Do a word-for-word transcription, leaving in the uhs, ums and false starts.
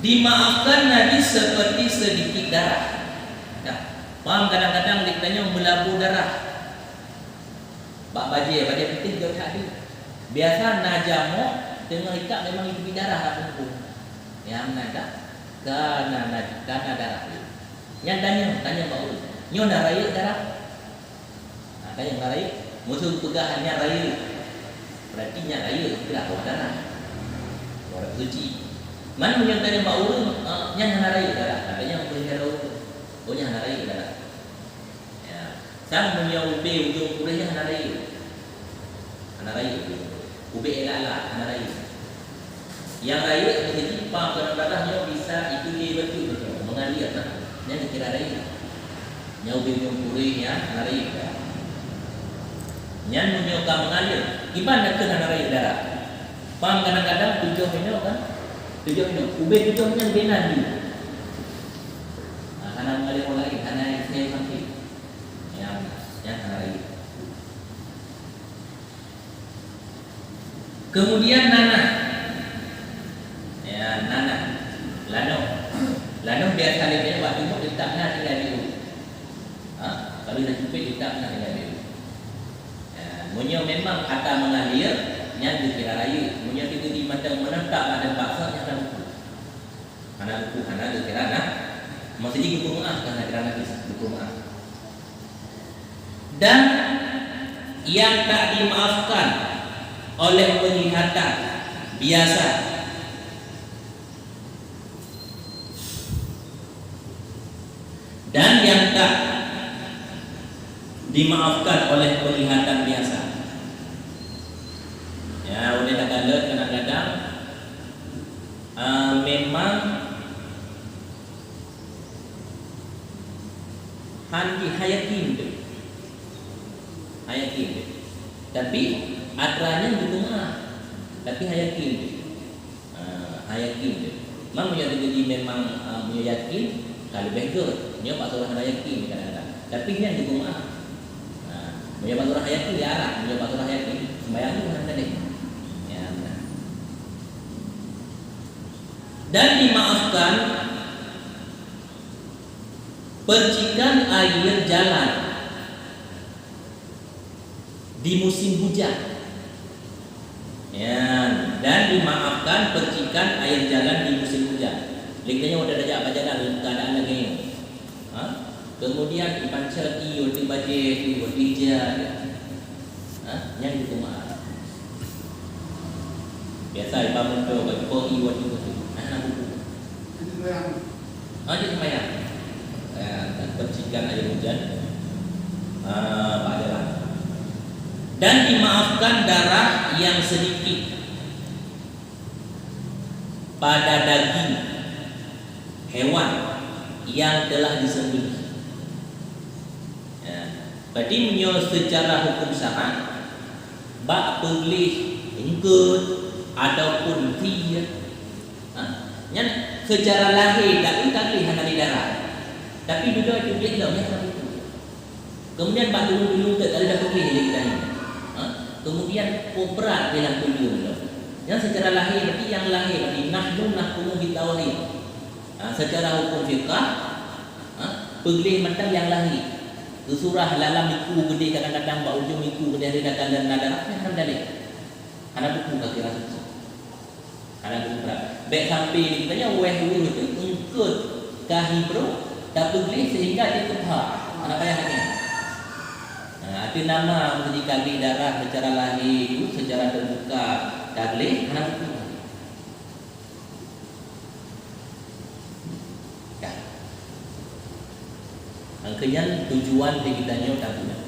Dimaafkan najis seperti sedikit darah. Nah, paham, kadang-kadang di tanyoe meulabu darah. Bak bajée, bajée putéh jok that deuh. Biasa na jamok, teungoh ikab memang jiteubiet darah lam bungkôh. Nyang na ka, ka na, na, ka na darah deuh. Nyan tanyong, tanyong bak ureuëng. Nyoe na rayeuk darah? Ha, tanyong na rayeuk. Meuseu peugah nyan rayeuk, berarti nyan rayeuk, kira kawan darah. Orang suci. Man meunyoe tanyong bak ureuëng, eh, nyan hana rayeuk darah. Katanya ureuëng darah ureuëng. Oh, nyan hana rayeuk darah. Ya. Sang meunyoe ubé ujong puréh nyan hana rayeuk. Hana rayeuk ujong puréh. Ubé elak-elak hana rayeuk. Nyang rayeuk meuseuti pam kadang-kadang nyoe bisa itu lé bacut nyoe, mengalir nah. Nyan dikira rayeuk. Nyan ubé ujong puréh nyan hana rayeuk darah. Nyan meunyoe ka mengalir, kiban dakeuh hana rayeuk darah. Pam kadang-kadang tujoh inoe kan? Tujoh inoe. Ubé tujoh nyan bina di. Nah, hana mengalir orang lain, hana saya sampai. Nyang, nyang hana rayeuk. Kemudian nanah. Ya, nanah. Lanoh. Lanoh biasa lé nyan bak teumpat letak na tinggai di u. Ha? Kalau na cupet letak na tinggai di u. Ya, meunyoe memang ata mengalir, nyan dikira rayeuk. Meunyoe tiba-tiba mata menetap ada baksa, nyan hana buku. Hana buku, hana dikira na. Maksudnya buku maaf, kan dikira najis, buku maaf. Dan yang tak dimaafkan oleh penglihatan biasa. Dan yang tak dimaafkan oleh penglihatan biasa. Ya, oleh takalon kadang-kadang, ah, memang han jih hayakin tu. Hayakin tu. Tapi atra nyan buku maaf. Tapi hayakin tu. Ah, hayakin tu. Memang meunyoe teujadi memang, ah, meunyoe yakin, ka leubeh gét. Nyoe bak surah hana yakin kadang-kadang. Tapi nyan buku maaf. Ah, meunyoe bak surah yakin, ya arah. Meunyoe bak surah yakin, sembahyang tu hana tadi. Ya, benar. Dan dimaafkan percikan air jalan di musim hujan. Ya, dan dimaafkan percikan air jalan di musim hujan. Lé nyoe udah tajak bajalan keadaan lagée nyoe. Ha? Kemudian ipancet ié watée bajée, ié watée ija. Ha? Nyan itu maaf. Biasa ipa moto bak ipo ié watée itu. Nah, buku. Hanya sembahyang. Ya, dan percikan air hujan, ah, bak jalan. Dan dimaafkan darah yang sedikit pada daging hewan yang telah disembelih. Ya. Berarti meunyoe secara hukum syarak, bak peugleh eungkôt ataupun sie, ha? Nyan secara lahé taeu ka gleh hana lé darah. Tapi dudoe teubiet lom nyan ka buku. Kemudian bak tulung-tulung teuk ka lheueh tapeugleh lé geutanyoe. Ha? Kemudian peue brat lé lam tulung lom. Nyan secara lahé, berarti nyang lahé, berarti nahnu nahkumu bidhawahir. Ha, secara hukum fiqah, ha, peugleh mantong nyang lahé. Teusurah lam iku geudeh kadang-kadang bak ujong iku geudeh ada tanda-tanda darah, nyan hana daleh. Hana buku ka kira suci. Hana buku brat. Bék sampai di geutanyoe wéh ureuëng itu eungkôt ka hi brok tapeugleh sehingga dia teubha. Hana payah lagée nyan. Nah, ateueh nama meuseuti ka gleh darah secara lahé itu, secara teubuka ka gleh, hana buku. Ka. Angkeunya tujuan di geutanyoe tapeugah.